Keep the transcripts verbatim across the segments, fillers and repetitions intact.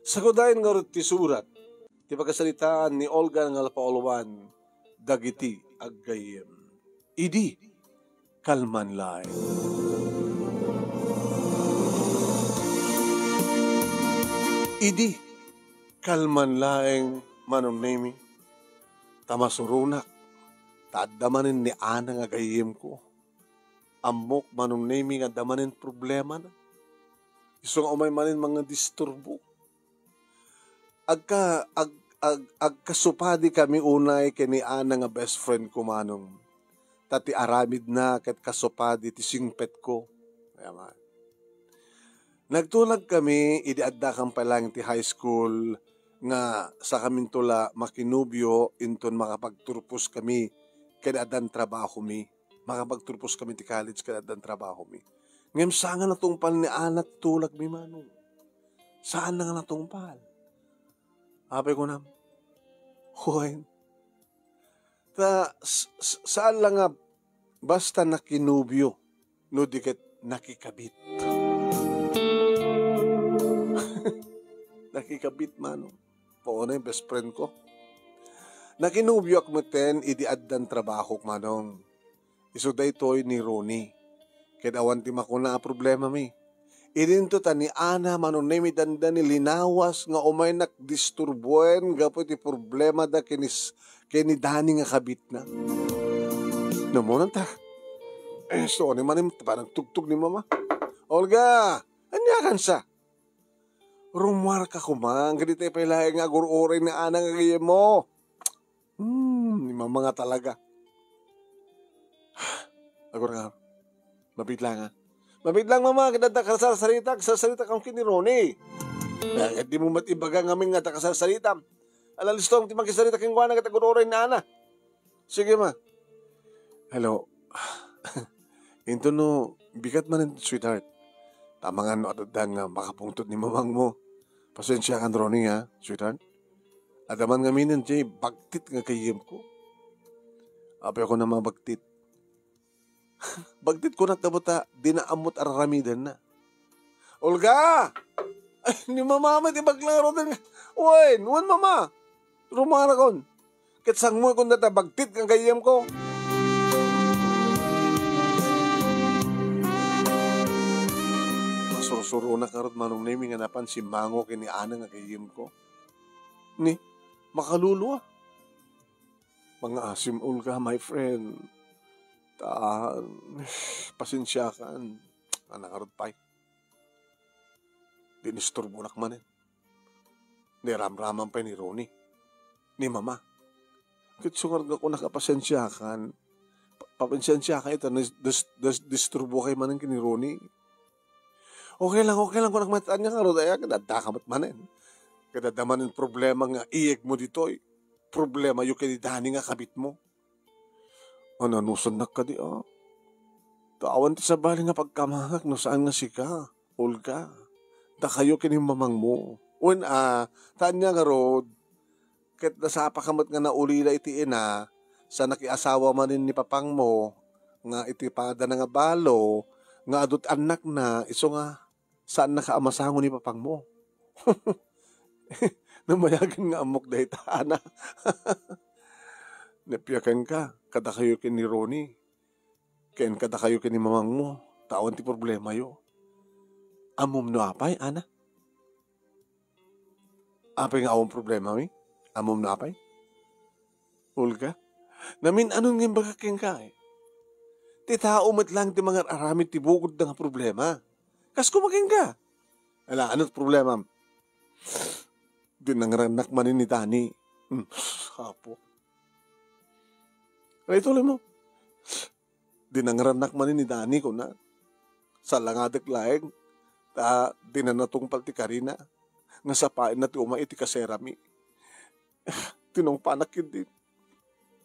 Sagudayen ngarud ti surat ti pakasaritaan ni Olga nga nalpauluan dagiti aggayem. Idi kalman laeng. Idi kalman laeng, Manong Nemi, ta masuronak, ta adda manen ni Ana nga gayyemko. Ammok, Manong Nemi, nga adda manen problemana. Isu nga umay manen mangdisturbo. Agka-, ag-, ag-, agkasupadikami unay ken ni Ana nga best friend ko, Manong. Ta ti aramidna ket kasupadi ti singpetko. Kaya man. Nagtulagkami idi addakam pay laeng ti high school nga sakaminto la makinubio inton makapagturposkami ken addan trabahomi. Makapagturposkami ti college ken addan trabahomi. Ngem saan nga natungpal ni Ana ti tulagmi, Manong. Saan nga natungpal. Apay kunam, wen, ta s-, s-, saan la nga basta nakinubio, no di ket nakikabit. Nakikabit, Manong. Paunay best friend ko. Nakinubioak metten idi addan trabahok, Manong. Isu daytoy ni Ronnie. Ket awan ti makuna a problemami. Idinto ta ni Ana, Manong Nemi, dandani linawas nga umaynak disturbuen gapu iti problemada ken ni s-, ken ni Dani nga kabitna. Namunanta. Eh, so, ni manen, panagtugtog ni Mama. Olga, ania kansa? Rumuarka koma, ket itay pay laeng nga agur-uray ni Ana nga gayyemmo. Hmm, ni Mama nga talaga. Agur nga, mabigla nga. Mabigla nga, Mama, ket adda kasarsarita, kasarsarita kam ken ni Ronnie. Ket di mo met ibaga ngamin nga adda kasarsarita. Ala, listo ti makisarita kenkuana ket agur-uray ni Ana. Sige, Ma. Hello. Inton no, bigat man, sweetheart. Tama nga no, adda nga makapungtot ni mamangmo. Pasensiakan, Ronnie, ha, sweetheart. Adda man ngaminen ti bagtit nga gayyemko. Apay ako na mabagtit. Bagtit kunak ta buta, di na ammot araramidenna. Olga! Ay, ni Mama met ibagla nga ruden nga, wen, wen, Mama! Rumarakon. Ket sangmo kon data bagtit nga gayyemko. Masursuronak ngarud, Manong Nemi, nga napan simmango ken ni Ana nga gayyemko. Ni, makaluluwa. Mangaasim, Olga, my friend. Ta, pasensiakan. Ana ngarud pay. Dinisturbonak manen. Niramraman pay ni Ronnie. Ni Mama. Ket isu ngarud nga kunak a pasensiakan. Pa-, papasensiakan ita, dis-, dis-, dis-, disturbo kay manen ken ni Ronnie. Okay lang, okay lang, kunak met, ania ngarud, aya, ket adda ka met manen. Ket adda manen problema nga iyegmo ditoy. Problemayo ken ni Dani nga kabitmo. Ananusannak kadi, a? Ta awan ti sabali nga pagkamangak no saan nga sika, Olga. Dakayo ken ni mamangmo. Wen, a, ta ania ngarud, ket nasapa ka met nga naulila iti ina, sa nakiasawa manen ni papangmo, nga iti padana nga balo, nga adut annakna, isu nga, saannaka a masango ni papangmo. Namayagen nga ammok dayta, Ana. Nappiakenka, kadakayo ken ni Ronnie, ken kadakayo ken ni mamangmo, ta awan ti problemayo. Ammom no apay, Ana? Apay nga awan problemami? Ammom no apay? Olga, namin-anon nga imbagak kenka, eh. Ti tao met laeng ti mangar-aramid ti bukodda nga problema. Kas koma kenka. Ala, ano't problemam? Dinangrannak manen ni Dani. Hmm, apo. Ala, ituloy mo. Dinangrannak manen ni Dani, kuna. Salangadek laeng, ta di na natungpal ti karina. Nga sapaenna ti umay iti kaserami. Tinungpanak ketdi.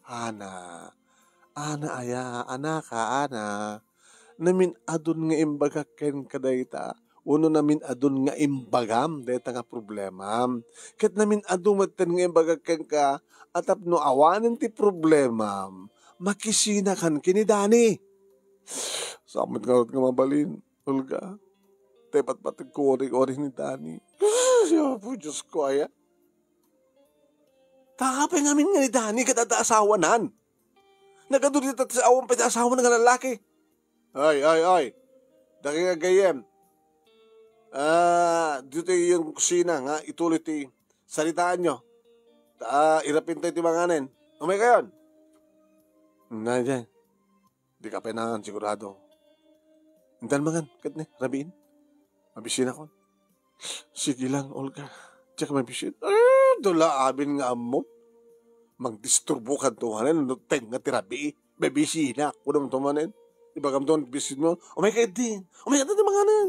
Ana, Ana aya, anaka, Ana. Namin-adun nga imbagak kenka dayta, wenno namin-adun nga imbagam dayta nga problemam. Ket namin-adu metten nga imbagak kenka a tapno awanen ti problemam, makisinakan ken ni Dani. Saan met ngarud nga mabalin, Olga? Tay patpateg ko ori-ori ni Dani. Ay, Apo Diyos ko, aya. Ta apay ngamin nga ni Dani ket adda asawanan? Nagadu dita ti awan pay ti asawana nga lalaki. Ay, ay, ay. Dagiti gayyem. Ah, ditoy yung kusina nga ituloy ti saritaanyo. Ta, ah, irapin tayo ti manganen. Umay kayon. Na, diyan. Di ka pay nangan sigurado. Intan mangan, ket ne, rabiin. Mabisinakon. Sige lang, Olga. Diak mabisin. Eh, dula amin nga ammo. Mangdisturbo ka to, hanan, no, tenga ti rabii. Bebisina, kunam to manen. Ibagam to, bisin mo. Umay ka din. Umay ka din, manganen.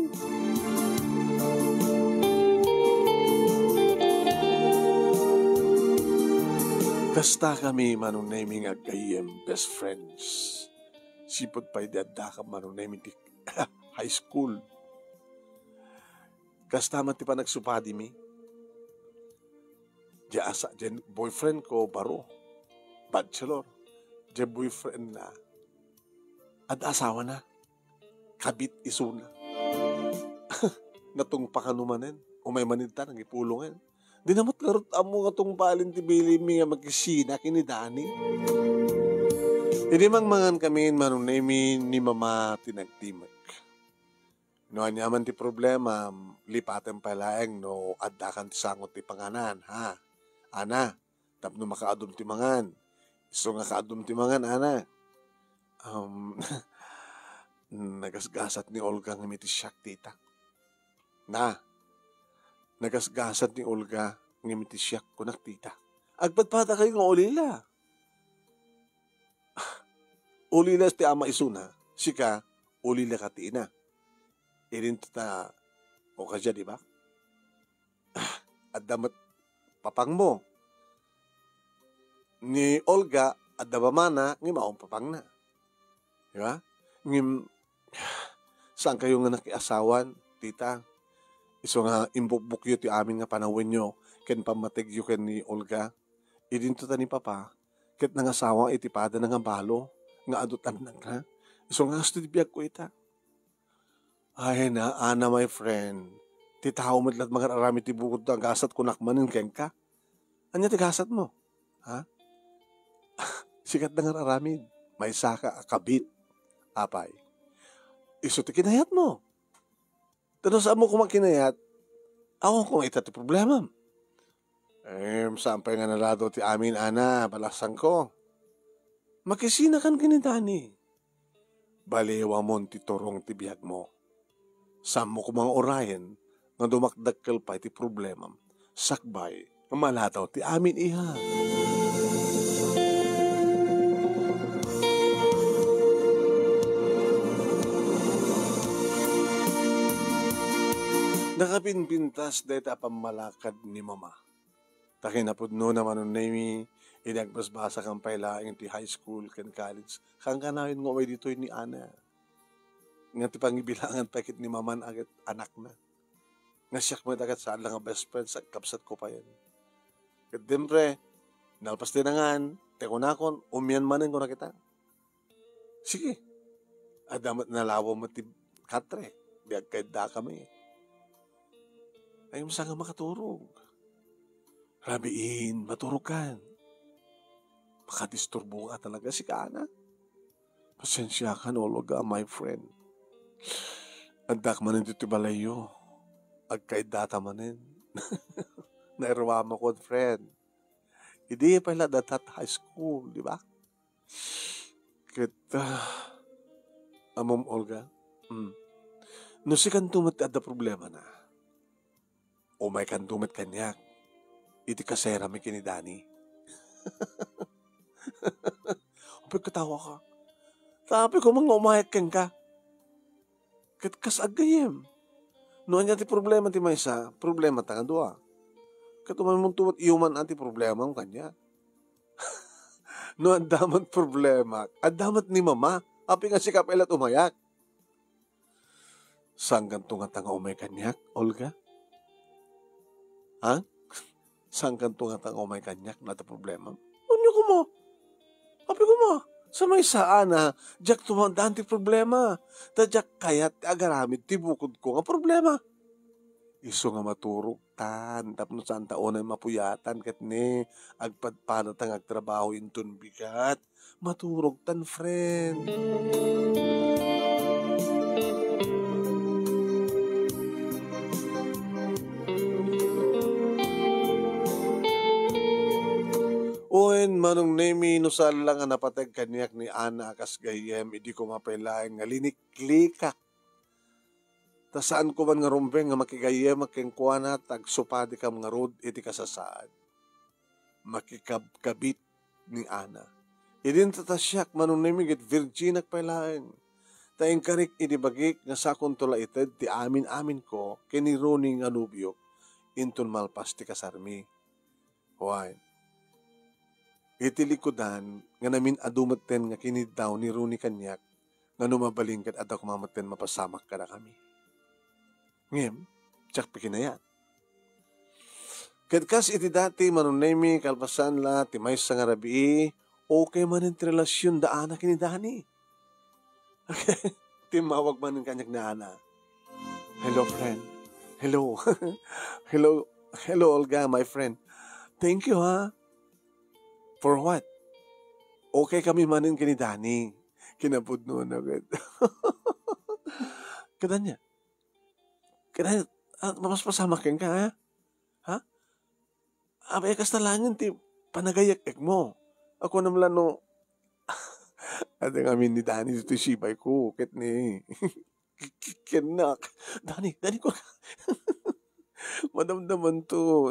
Kasta kami, Manong Nemy, nga aggayyem, best friends. Sipud pay di adda ka, Manong Nemy, ti high school. Kasta met ti panagsupadimi. Diay asa-, diay boyfriend ko, baro. Bachelor. Diay boyfriend na. Adda asawana. Kabit isuna. Natungpa kano manen. Umay manen ta, nangipulongen. Di na met ngarud ammo nga tungpalen ti bilinmi nga makisina ken ni Dani. Idi mangmangan kami, Manong Nemy, ni Mama ti nagtimek. No aniaman ti problema, lipatem pay laeng no addakan ti sango ti panganan, ha? Ana, tapno makaadum ti mangan. Isu nga kaadum ti mangan, ana. Um, nagasgasat ni Olga ngem iti siak, tita. Na, nagasgasat ni Olga ngem iti siak, kunak, tita. Agpadpadakayo nga ulila. Ulila ti ama isuna, sika, ulila ka ti ina. Idinto ta, o kasta, di ba? Adda met papangmo. Ni Olga, adda mamana, ngem awan papangna. Di ba? Ngem, saan kayo nga nakiasawan, tita? Isu nga imbukbokyo ti amin nga panawenyo ken pammategyo ken ni Olga. Idinto ta ni Papa, ket nangasawa iti padana nga balo nga adu ti annakna. Isu nga gasto ti biagko ita. Ay na, Ana, my friend. Ti tao met la't mangar-aramid ti bukodto a gasat, kunak manen kenka. Ania ti gasatmo? Ha? Sika ti nangar-aramid. Maysaka a kabit. Apay. Isu ti kinayatmo. Ta no, saan mo koma kinayat, awan koma ita ti problemam. Em, saan pay nga naladaw ti amin, Ana, balasanko. Makisinakan ken ni Dani. Baliwamon ti turong ti biagmo. Saan mo koma nga urayen nga dumakdakkel pay ti problemam. Sakbay, maladaw ti amin, iha. Nakapinpintas dayta a pammalakad ni Mama. Ta kinapudnona, Manong Nemy, idi agbasbasakan pay laeng ti high school ken college, kankanayon nga umay ditoy ni Ana. Nga ti pangibilangan pay ket ni Maman a ket anakna. Nga siak met a ket saan la nga best friends, agkabsatko payen. Ket siyempre, nalpas ti nangan, ti kunakon, umian manen, kunak ita. Sige. Adda met nalawom met ti katre. Di agkaydakami. Ay, saan nga makaturog? Rabiin, maturogkan. Makadisturbo ka talaga, sika, Ana. Pasensiakan, Olga, my friend. Addak manen ditoy balayyo. Agkaydata manen. Nairuamakon, friend. Idi pay la datat high school, di ba? Ket, ah, ammom, Olga? Hmm. No sikanto met ti adda problemana, umaykanto met kaniak iti kaserami ken ni Dani. Apay, katawaka. Tapay koma nga umayak kenka. Ket kas aggayem, no ania ti problema ti maysa, problemata nga dua. Ket umaymonto met iyuman-an ti problemam kaniak. No adda met problema, adda met ni Mama, apay nga sika pay la't umayak? Saankanto ngata nga umay kaniak, Olga? Ha? Saankanto ngata nga umay kaniak no adda problemam? Ania koma? Apay koma? Sa maysa, Ana, diak tumawdan ti problema. Ta diak kayat ti agaramid ti bukodko nga problema. Isu nga maturogtan tapno saanta unay mapuyatan ket ni agpadpadata nga agtrabaho inton bigat. Maturogtan, friend. Wen, Manong Nemi, no saan la nga napateg kaniak ni Ana a kas gayyem, idi koma pay laeng nga liniklikak. Ta saanko man nga rumbeng nga makigayyemak kenkuana, ta agsupadikam ngarud iti kasasaad. Makikabkabit ni Ana. Idin ta siak, Manong Nemi, ket virginak pay laeng. Ta inkarik idi bagik nga sakonto la ited ti amin-aminko ken ni Ronnie nga nobiok inton malpas ti kasarmi. Wen, iti likudan nga namin-adu metten nga kiniddaw ni Ronnie kaniak, nga no mabalin ket adda koma metten mapasamak kadakami. Ngem, diak pay kinayat. Ket kas iti dati, Manong Nemi, kalpasan la ti maysa nga rabii, okay manen ti relasionda Ana ken ni Dani. Okay? Timmawag manen kaniak ni Ana. "Hello, friend. Hello. Hello. Hello, Olga, my friend. Thank you, ha? For what? Okay kami manen ken ni Dani." Kinapudnona ket. Kadanya. Kadanya, ah, mapaspasamak kenka, ha? Ha? Apay, kasta laengen ti panagayek-ekmo. Akunam la no, adda ngamin ni Dani ditoy sibayko, ket ni, kennak. "Dani, Dani, ko, madamdamanto.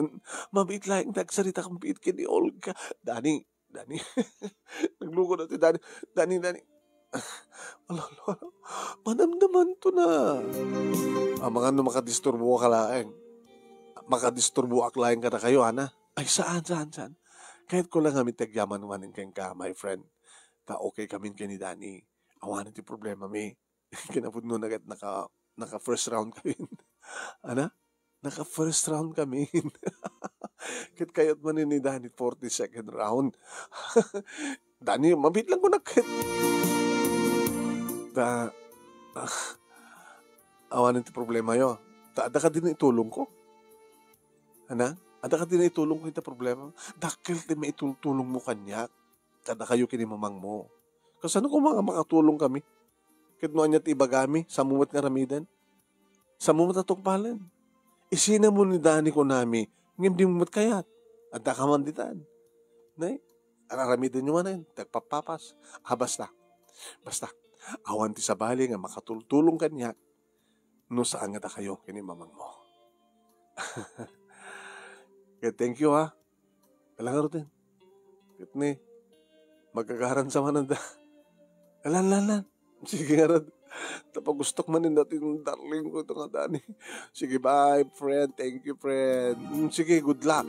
Mabiit laeng ti agsaritakon biit ken ni Olga. Dani, Dani." Naglukod ti Dani. "Dani, Dani." "Ala, ala, ala. Madamdamanto na." "Amangan no makadisturboak laeng. Makadisturboak laeng kadakayo, Ana." "Ay, saan, saan, saan. Kayatko la ngamin ti agyaman manen kenka, my friend. Ta okay kamin ken ni Dani. Awanen ti problemami." Kinapudnona ket naka, naka first round kamin. Ana? Naka first round kamin. Ket kayat manen ni Dani for the second round. "Dani, mabiit lang kunak ket." Ta, ah, awanen ti problemayo. Ta, adda kadi nga itulongko? Ana? Adda kadi nga itulongko ita problema? Dakkel ti maitultulongmo kaniak. Kadakayo ken ni mamangmo. Kasano koma nga makatulong kami? Ket no ania ti ibagami, saanmo met nga aramiden? Saanmo met a tungpalen? Isinamon ni Dani kunami, ngem dimo met kayat. Adda ka man ditan. Nay, ar-aramidenyo manen, ti agpappapas. Ah, basta. Basta, awan ti sabali nga makatultulong kaniak no saan nga dakayo ken ni mamangmo. Kaya thank you, ha. Ala ngaruden. Ket ni, magagaran sa mananda. Alan, lan, lan. Sige ngarud. Tapagustok manen dati ng darling ko ito nga Dani. Sige, bye, friend. Thank you, friend. Mm, sige, good luck.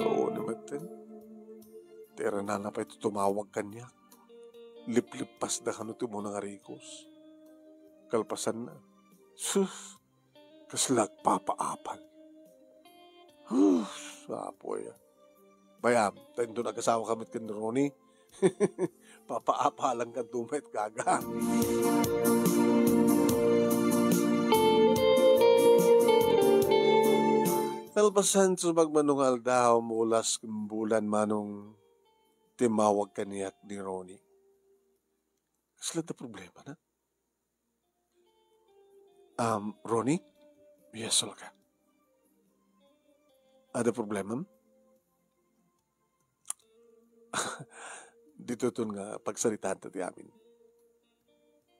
Oo naman, ten. Tera na na pa ito tumawag kaniak. Liplippas da kano ti umuna nga rikos. Kalpasan na. Sus! Kasla agpapaapal. Hus, apoy, ah. Bayam, ta inton agasawa ka met ken Ronnie, papaapalan ka dumet, gaga. Kalpasan, subag manong aldaw, mulas, bulan, manong timmawag kaniak ni Ronnie. Kasla da problema na? Um, Ronnie? Yes, Olga. Ada problemam? Ditoton nga pagsaritaan ta ti amin.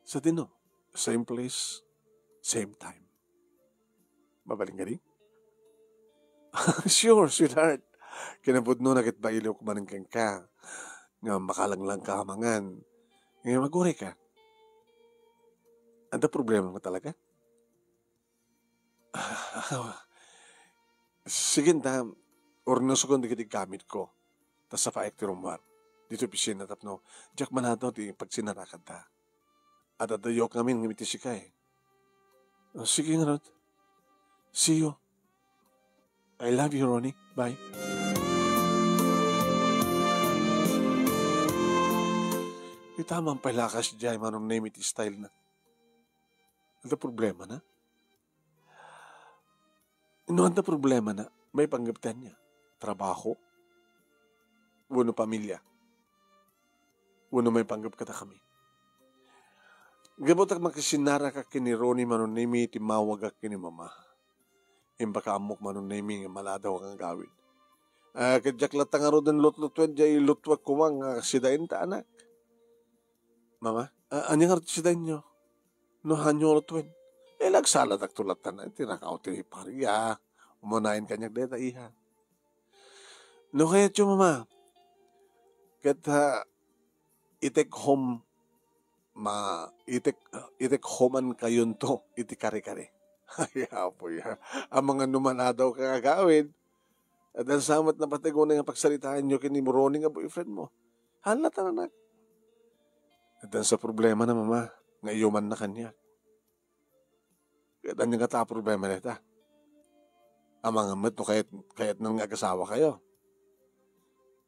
Sadino, same place, same time. Mabalin kadi? Sure, sweetheart. Kinapudno na ket bailiwko manen kenka nga makalanglang ka amangan. Nga maguray ka. Anta problema mo talaga? Sige, ta, ornosokon dagiti gamitko. Ta sapaek ti rummuar. Dito opisina tapno diak manataw ti pagsinarakan ta. Adadayo ngamin ngem iti sika, eh. Ah, sige ngarud. See you. I love you, Ronnie. Bye. Taman pay lakas diay Manong Nemi ti style na. Adda problema na? No adda problema na, maipanggep ti ania? Trabaho? Wenno pamilia? Wenno maipanggep kadakami? Gapu ta makisinnaraka ken ni Ronnie Manong Nemi ti mawagak ken ni Mama. Imbaka ammok Manong Nemi nga maladaw nga agawid. Ah, ket diak latta ngaruden lutlutuen diay lutuek koma nga sidaenta, anak. Mama, ah, ania ngarud ti sidaenyo? No haanyo lutueen? Eh, nagsaladakto latta na iti rakaw ti paria. Umunayen kaniak dayta, iha. No kayatyo, Mama, ket, ah, itek home, ma-, itek, itek homean kayonto iti kare-kare. Ay, apo ya. Amangan no maladaw ka nga agawid, addan sa met napateg unay nga pagsaritaenyo ken ni Ronnie nga boyfriend mo. Hala, taranak. Addan sa problema na, Mama, nga iyumanna kaniak. Ket ania ngata a problema dayta? Amangan met no kayat, kayatnan nga agasawakayo.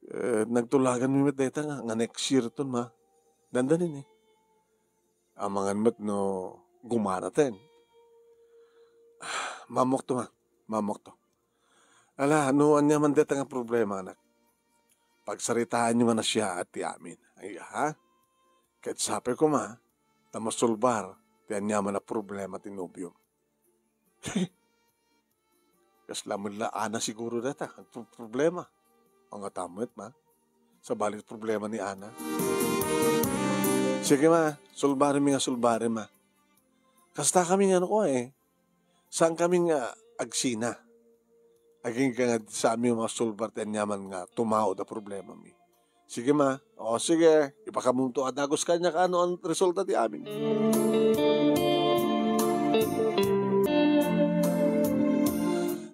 Eh, nagtulaganmi met dayta nga, nga next year ton, Ma. Dandanin, eh. Amangan met no gumanaten. Mammokto, Ma. Mammokto. Ala, no ania man dayta nga problema, anak, pagsaritaenyo nga nasiaat ti amin. Ay, ha? Ket sapay koma ta masolbar ti aniaman a problema ti nobiom. Kasla met la Ana siguro dayta a pro-, problema. O, ngata met, Ma. Sabali ti problema ni Ana. Sige, Ma, solbarem nga solbarem, Ma. Kastakami nga no kua, eh. Saankami nga agsina. Agingga nga saanmi masolbar ti aniaman nga tumaud a problemami. Sige, Ma. O, sige. Ipakamumto a dagus kaniak no ania a resulta ti amin.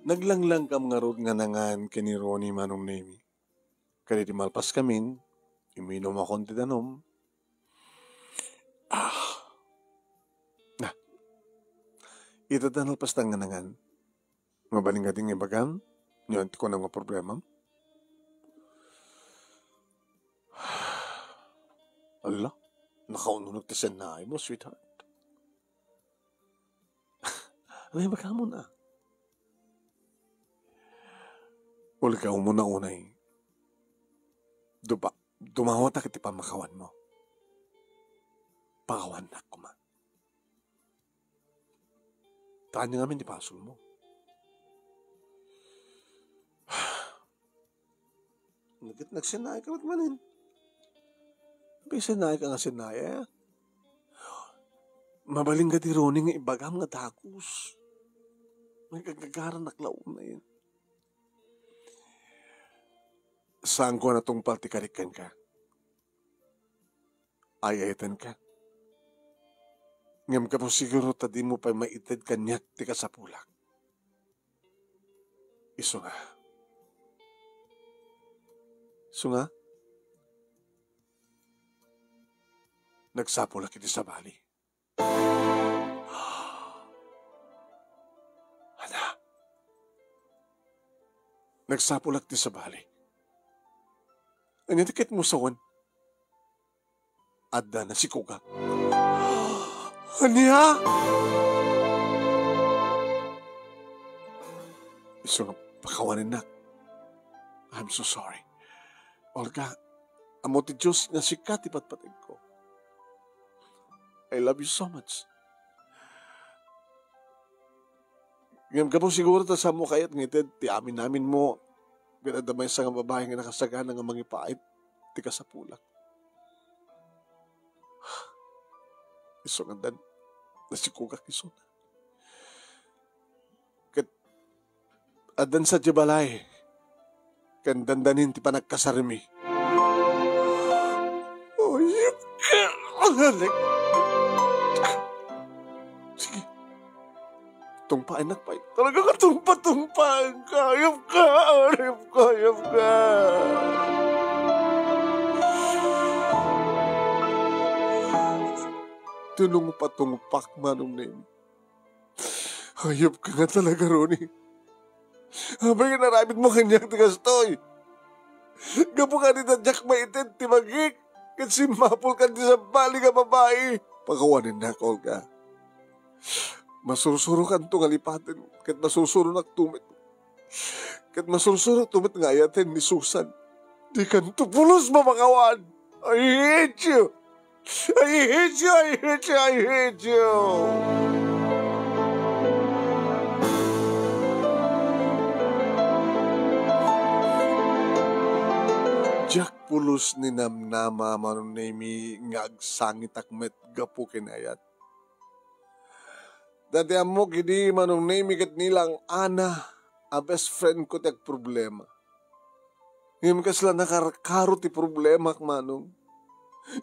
Naglanglangkam ngarud nga nangan ken ni Ronnie Manong Nemi. Kadidi malpaskamin, iminumakon ti danum. Ah. Na. Ita ta nalpastan nga nangan. Mabalin kadi nga ibagam no ania ti kunam nga problemam? Ala, nakaununeg ti sennaaymo, sweetheart. Ania ibagamon, a? Ulgawmo na unay. Dupa-, dumawatak iti pammakawanmo. Pakawannak koma. Ta ania ngamin ti basolmo? Nag-, nagsennaay ka met manen. Apay sennaay ka nga sennaay, eh? Mabalin kadi, Ronnie, nga ibagam nga dagus. Nagagagaranak la unay. Saanko a natungpal ti karik kenka. Ay-ayatenka. Ngem gapu siguro ta dimo pay maited kaniak ti kasapulak. Isu nga. Isu nga? Nagsapulak iti sabali. Ana? Nagsapulak ti sabali. Ania ti kayatmo sawen? Adda nasikogak. Ania? Isu nga pakawanennak. I'm so sorry. Olga, ammo ti Dios nga sika ti patpategko. I love you so much. Ngem gapu siguro ta saanmo kayat nga ited ti amin-aminmo, ket adda maysa nga babai nga nakasagana nga mangipaay ti kasapulak. Isu nga addan nasikogak isuna. Ket addan sadiay balay ken dandanin ti panagkasarmi. Ayup ka! Alalik! Sige. Tungpaennak pay. Talaga nga tungpa-tungpaenka. Ayup ka! Ayup ka! Ayup ka! Tinungpa-tungpak, Manong Nemi. Hayop ka nga talaga, Ronnie. Apay nga inaramidmo kaniak ti kastoy? Gapu kadi ta diak maited ti bagik. ket simmapulkan ti sabali nga babai. Pakawanennak, Olga. Masursurokanto nga lipaten, ket masursuronakto met. Ket masursurokto met nga ayaten ni Susan. Dikanto pulos mapakawan. I hate you! I hate you! I hate you! I hate you! Diak pulos ninamnama, Manong Nemi, nga agsangitak met gapu ken ayat. Dati ammok idi Manong Nemi ket ni lang Ana a best friend ko ti agproblema. Ngem kasla nakarkaro ti problemak, Manong.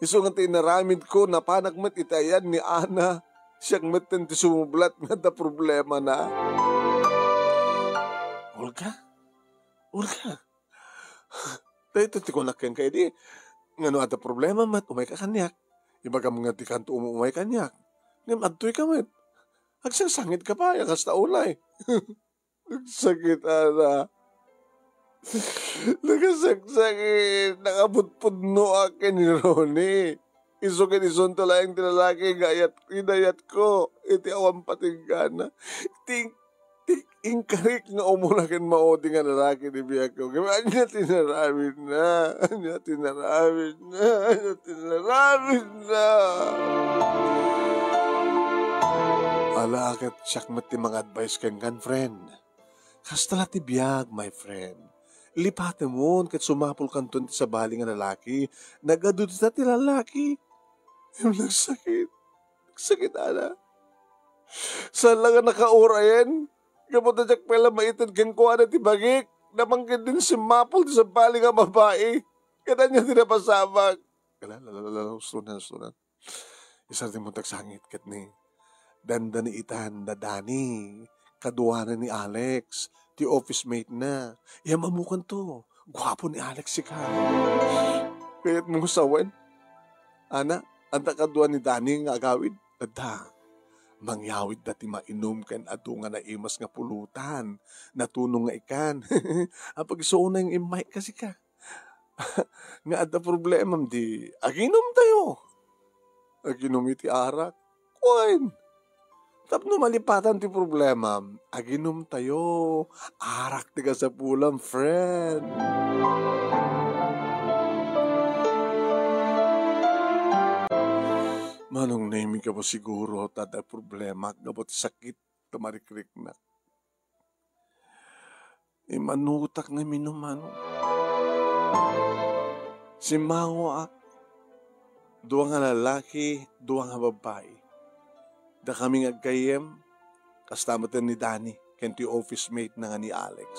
Isu nga ti inaramidko, napanak met iti ayan ni Ana, siak metten ti sumublat nga adda problemana. Olga? Olga? Daytoy ti kunak kenka idi, nga no adda problema met, umayka kaniak. Ibagam nga dikanto um-, umay kaniak. Ngem adtoyka met. Agsangsangit ka pay a kasta ulay. Nagsakit, Ana. Nakasaksakit, nakapudpudnoak ken ni Ronnie. Isu ken isunto laeng ti lalaki nga ayat, inayatko iti awan patinggana. Ti, ti inkarik nga umuna ken maudi nga lalaki ti biagko. Ngem ania ti inaramidna? Ania ti inaramidna? Ania ti inaramidna? Ala, ket siak met ti manga-advise kenkan, friend. Kasta la ti biag, my friend. Lipatemon ket sumapulkanton ti sabali nga lalaki. Nagadu dita ti lalaki. Ngem nagsakit. Nagsakit, Ana. Saan la nga nakaurayen. Gapu ta diak pay la maited kenkuana ti bagik. Napan ketdin simmapul ti sabali nga babai. Ket ania ti napasamak? Ala, ala, ala, ala, ustonan, ustonan. Isardengmo ti agsangit ket ni dandani itan da Dani, kaduana ni Alex, ti office mate na. Iam-ammokanto, guapo ni Alex sika. Kayatmo nga sawen? Ana, adda kadua ni Dani nga agawid? Adda. Mangyawidda ti mainum ken adu nga naimas nga pulutan, natunong nga ikan. Apag isu unay nga immayka sika. Nga adda problemam di aginumtayo. Aginum iti arak. Wen, tapno malipatan ti problemam, aginumtayo. Arak ti kasapulam, friend. Manong Nemi, gapu siguro ta adda problema gapu ti sakit ta marikriknak. Immanutak nga minum, Manong. Simmangoak. Dua nga lalaki, dua nga babbai. Dakami nga aggayyem, kasta met ni Dani, ken ti office mate na nga ni Alex.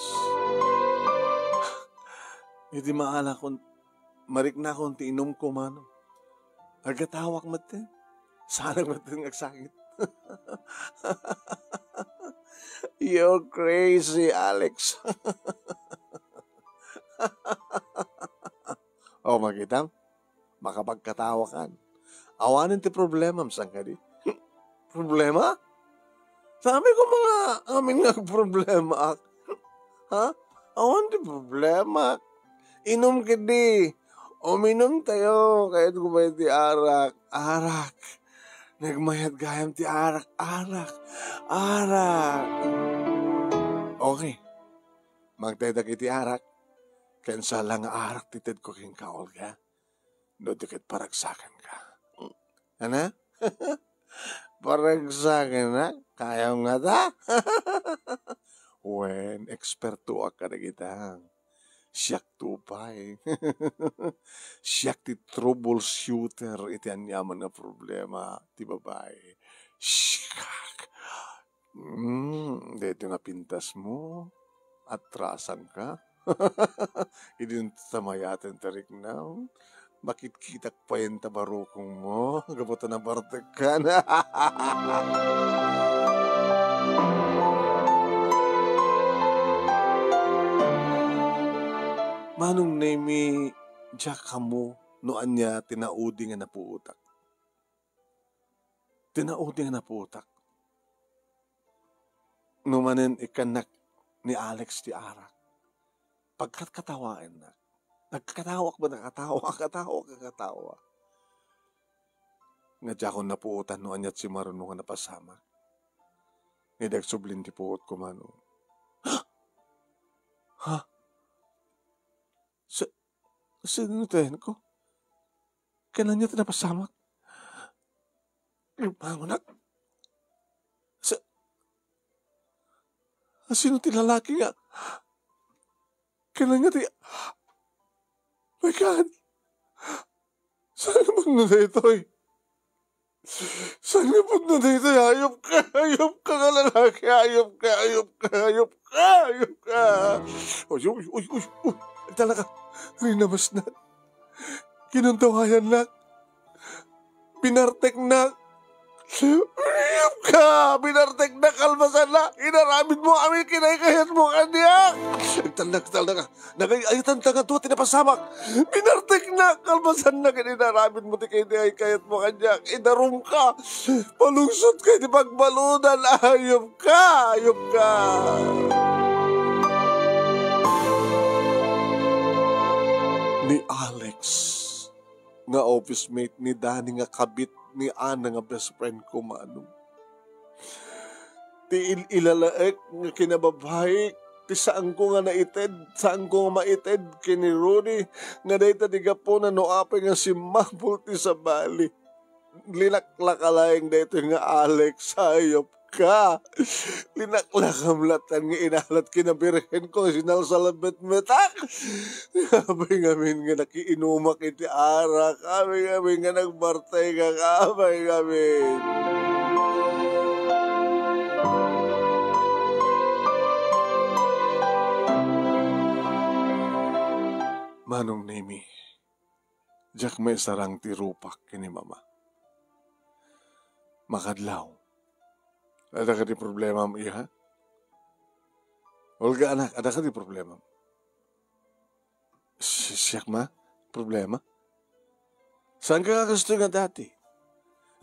Idi maalakon, mariknakon ti inumko, Manong. Agatawak metten. Saanak metten nga agsangit. You're crazy, Alex. O, makitam? Makapagkatawakan. Awanen ti problemam, saan kadi? Problema? Sabi ko, mga amin nga problema, ak. Ha? Awan ti problema. Inum ketdi. Uminum tayo. Kayat ko ba ti arak? Arak. Nagmayat gayam ti arak. Arak. Arak. Okay. Magtaydak iti arak. Ken saan la nga arak ti tedko kenka, Olga. No di ket paragsakanka. Ana? Paragsakannak? Kayam ngata? Wen, ekspertoak kadagita. Siakto pay. Siak ti troubleshooter iti aniaman nga problema ti babai. Siak. Hmm, daytoy nga pintasmo, atrasanka. Idi ta mayaten ti riknam, makitkitak payen ta barukongmo, gapu ta nabartekkan. Manong Nemi, diak ammo no ania ti naudi nga napuotak. Ti naudi nga napuotak. No manen ikkannak ni Alex ti arak, pagkatkatawaennak. Nagkatawa ak ba, nakatawa, katawa, kakatawa. Nga diakon napuotan no ania ti simaruno nga napasamak. Nga idi agsublin ti puot ko, Manong. Ha? Sa-, sino tayan ko? Ken ania ti napasamak? Bangonak. Sa-, sino ti lalaki nga? Ken ania ti, my God! Saan nga pudno daytoy? Saan nga pudno daytoy? Hayop ka! Hayop ka nga lalaki! Hayop ka! Hayop ka! Hayop ka! Hayop ka! Uy, uy, uy, uy, uy! Talaga, rinabasnak. Kinuntawayannak. Binarteknak. Hayop ka! Binarteknak, kalpasannak. Inaramidmo amin kinakayatmo kaniak. Talnak, talnak. Nagay-ayatan ta nga dua ti napasamak. Binarteknak, kalpasannak. Inaramidmo ti kinakayatmo kaniak. Idarumka. Palungsot ka iti pagbaludan. Hayop ka! Hayop ka! Ni Alex nga office mate ni Danny nga kabit ni Ana nga best friend ko, Manong. Ti il-ilalaek nga kinababaik, ti saanko nga naited, saanko nga maited ken ni Rudy, nga dayta ti gapuna no apay nga simmapul ti sabali. Linaklaka laeng daytoy nga Alex, hayop ka. Linaklakam latta nga inalat ken ni Birhen ko, sinalsalabetmetak. Apay ngamin nga nakiinumak iti arak. Apay ngamin nga nagbartay ka. Apay ngamin. Manong Nemi, diak maisarang ti rupak ken ni Mama. Makadlaw. Adda kadi problemam, iha? Olga, anak, adda kadi problemam? Si-, siak, Ma? Problema? Saanka nga kastoy nga dati?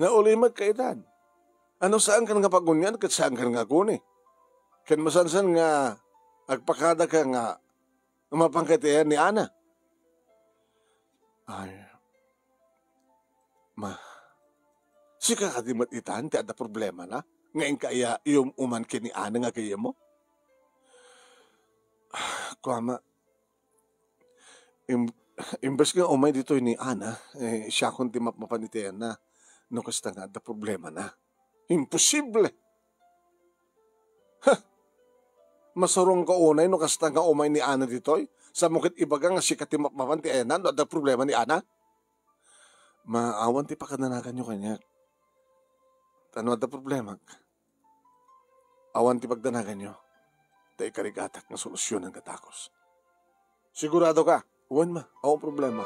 Naulimag ka itan. Ano, saankan nga pagunian ket saankan nga aguni? Ken masansan nga agpakadaka nga mapanka iti ayan ni Ana? Ay, Ma, sika kadi met itan ti adda problemana? Nga inka aya ium-uman ken ni Ana nga gayyemmo? Kua, Ma, im-, imbes nga umay ditoy ni Ana, eh, siakon ti mapmapan iti ayanna. No kasta nga adda problemana. Imposible! Ha! Masaruangka unay no kasta nga umay ni Ana ditoy? Samo ket ibaga nga sika ti mapmapan ti ayanna no adda problema ni Ana? Ma, awan ti pakadanaganyo kaniak. Ta no adda problemak, awan ti pagdanaganyo. Ta ikarigatak nga solusionen nga dakes. Sigurado ka? Wen, Ma, awan problema.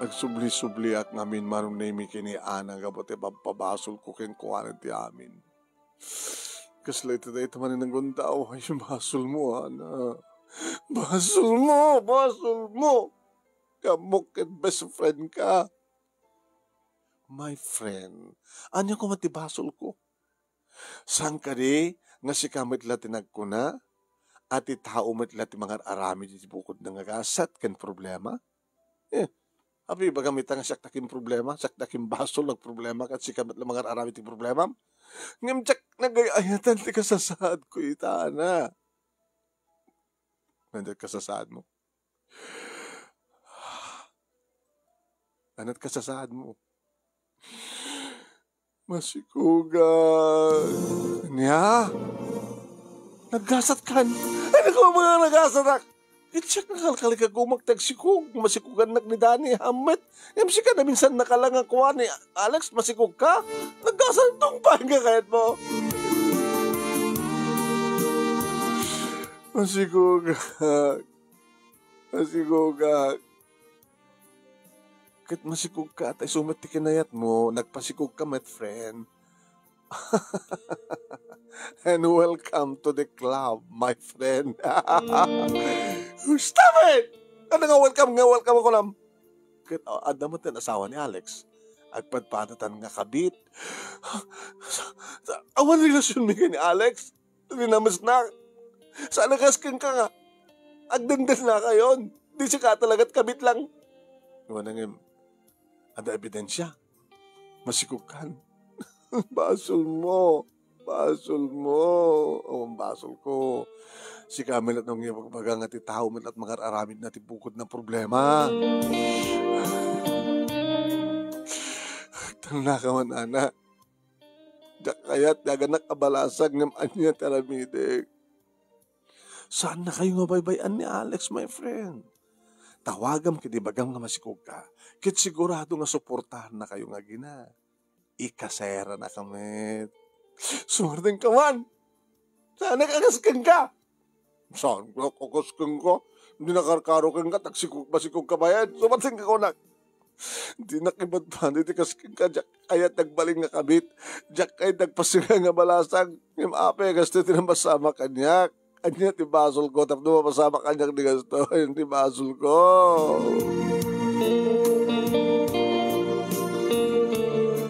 Agsubli-subliak ngamin, Manong Nemi, ken ni Ana gapu ti pagpabasolko kenkuana ti amin. Kasla iti dayta manen nga gundaway, basolmo, Ana. Basolmo, basolmo. Ammok ket best friend ka. My friend, ania koma ti basolko? Saan kadi nga sika met la ti nagkuna a ti tao met la ti mangar-aramid iti bukodna nga gasat ken problema? Eh, apay ibagam ita nga siak ti akin problema, siak ti akin basol nga agproblema ket sika met la mangar-aramid iti problemam? Ngem diak nagay-ayatan ti kasasaadko ita, Ana. Ania ti kasasaadmo? Ania ti kasasaadmo? Masikugan. Ania? Naggasatkan? Ania koma nga nagasatak? Ket siak nga kalkalikagumok ti agsikog. Masikugannak ni Danny, hammet. Ngem sika, naminsannaka la nga kua ni Alex, masikogka? Naggasat, tungpaenka kayatmo? Masikogak. Masikogak. Ket masikogka, ta isu met ti kinayatmo, nagpasikogka met, friend. And welcome to the club, my friend. Stop it! Ano nga welcome, nga welcome ako lang? Ket, ah, adda met ti asawa ni Alex. Agpadpadatan nga kabit. Awan relasionmi ken ni Alex. Rinamesna. Saan a kas kenka nga, Agdengdennakayon. Di sika talaga ti kabit lang. Kunana ngem, adda ebidensia. Masikogkan. Basol mo. Basol mo. O, basol ko. Sika met laeng nga ibagbaga nga ti tao met laeng mangar-aramid na ti bukod na problema. Agtalnaka man, Ana. Diak kayat ti aganak a balasang ngem ania ti aramidek. Saannakayo nga baybay-an ni Alex, my friend. Tawagam ket ibagam nga masikogka, ket sigurado nga suportaannakayo nga agina. Ikaseranaka met. Sumartengka man! Saanak a kaskenka! Saan nga a kaskenka? Di nakarkaro kenka, ta agsikog-, masikogka bayen. Sumartengka kunak. Dinak ibadbad iti kaskenka, diak kayat ti agbalin nga kabit. Diak kayat ti agpasenga nga balasang. Ngem apay a kastoy ti napasamak kaniak? Ania ti basolko tapno mapasamak kaniak ti kastoy? Ania ti basolko?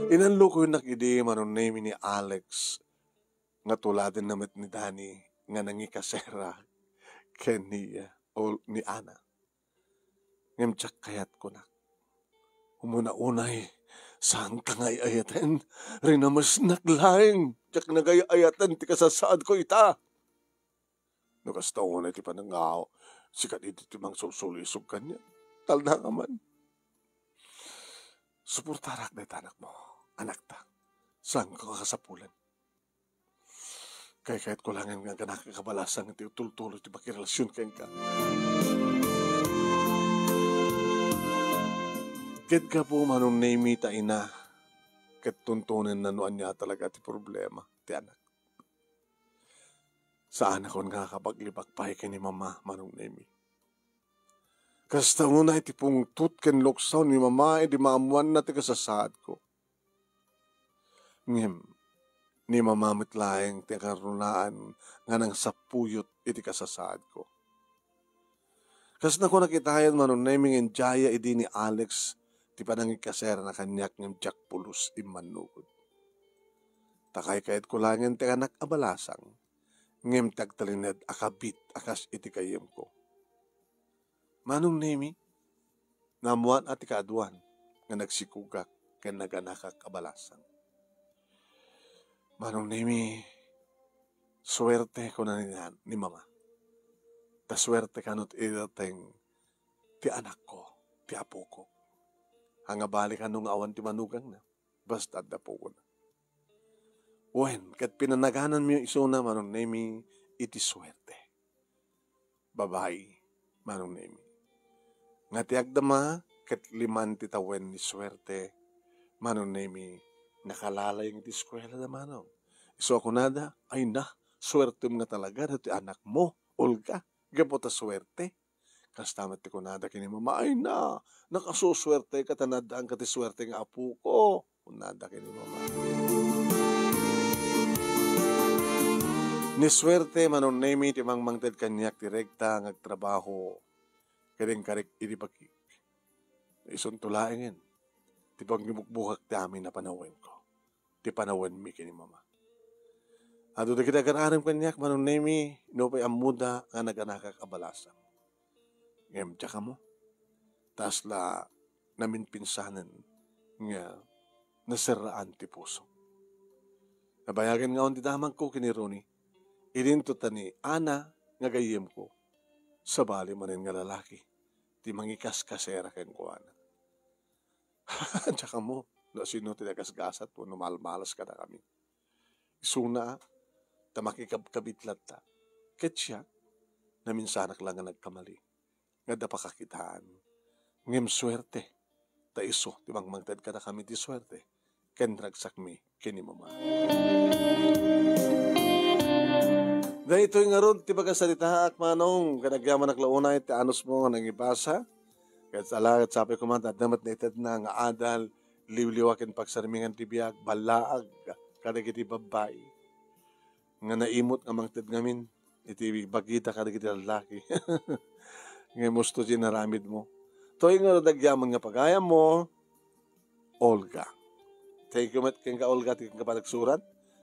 Inallokoyonnak idi, Manong Nemy, ni Alex nga tuladenna met ni Danny nga nangikasera ken ni, o ni Ana. Ngem diak kayat, kunak. Umuna unay, saanka nga ay-ayaten. Rinamesnak laeng. Diak nagay-ayaten ti kasasaadko ita. No kasta unay ti panangaw, sika idi ti mangsulsulisog kaniak. Talnaka man. Suportarak dayta anakmo, anakta. Saanka nga kasapulan. Kaykayatko laengen nga aganakak a balasang iti tultuloy ti pakirelasion kenka. Ket gapu, Manong Nemy, ta ina, ket tuntonenna no ania talaga ti problema ti anak. Saanakon nga akapaglibak pay ken ni Mama, Manong Nemy. Kasta unay ti pungtot ken luksaw ni Mama idi maammoanna ti kasasaadko. Ngem, ni Mama met laeng ti akarunaan nga nangsapuyot iti kasasaadko. Kas nakunak itayen, Manong Nemy, nga idiay idi ni Alex ti panangikaserana kaniak ngem diak pulos immannugod. Ta kaykayatko laengen ti anak a balasang, ngem ti agtalinaed a kabit a kas iti gayyemko. Manong Nemy, naammoan a ti kaaduan nga nagsikogak ken naganakak a balasang. Manong Nemy, suerte, kuna ni, ni Mama. Ta suerte kano ti idateng ti anakko, ti apoko. Ania bali kano nga awan ti manugangna, basta adda pukona. Wen, ket pinanagananmi isuna, Manong Nemy, iti suerte. Babai, Manong Nemy. Nga ti agdama ket liman ti tawen ni suerte, Manong Nemy, nakalalayeng ti eskuelada, Manong. Isu a kunada, "Ay na, suertem nga talaga daytoy anakmo, Olga, gapu ta suerte." Kasta met ti kunada ken ni Mama, "Ay na, nakasusuerteka ta naaddaanka ti suerte nga apoko," kunada ken ni Mama. Ni suerte, Manong Nemy, ti mangmangted kaniak ti rekta nga agtrabaho ken inkarik idi bakik. Isunto laengen ti pangbukbukak ti amin a panawenko, ti panawenmi ken ni Mama. Adu dagiti agar-arem kaniak, Manong Nemy, nupay ammoda nga naganakak a balasang. Ngem diak ammo, ta kasla naminpinsanen nga naserraan ti pusok. Nabayagen nga awan ti damagko ken ni Ronnie. Idinto ta ni Ana nga gayyemko, sabali manen nga lalaki ti mangikaskasera kenkuana. Diak ammo no sino ti nagasgasat wenno malmalas kadakami. Isuna, ta makikabkabit latta. Ket siak, naminsanak la nga nagkamali nga adda pakakitaan. Ngem suerte, ta isu ti mangmangted kadakami ti suerte ken ragsakmi ken ni Mama. Daytoy ngarud ti pagasaritaak, Manong, ket agyamanak la unay ti anusmo nga nangibasa. Ket ala, ket sapay koma ta adda met naitedna nga adal, liwliwa ken pagsarmingan ti biag, ballaag kadagiti babbai nga naimut nga mangted ngamin iti bagida kadagiti lallaki. Ngem husto ti inaramidmo. Toy ngarud agyaman nga pagayammo, Olga. Thank you met kenka, Olga, ti kenka panagsurat.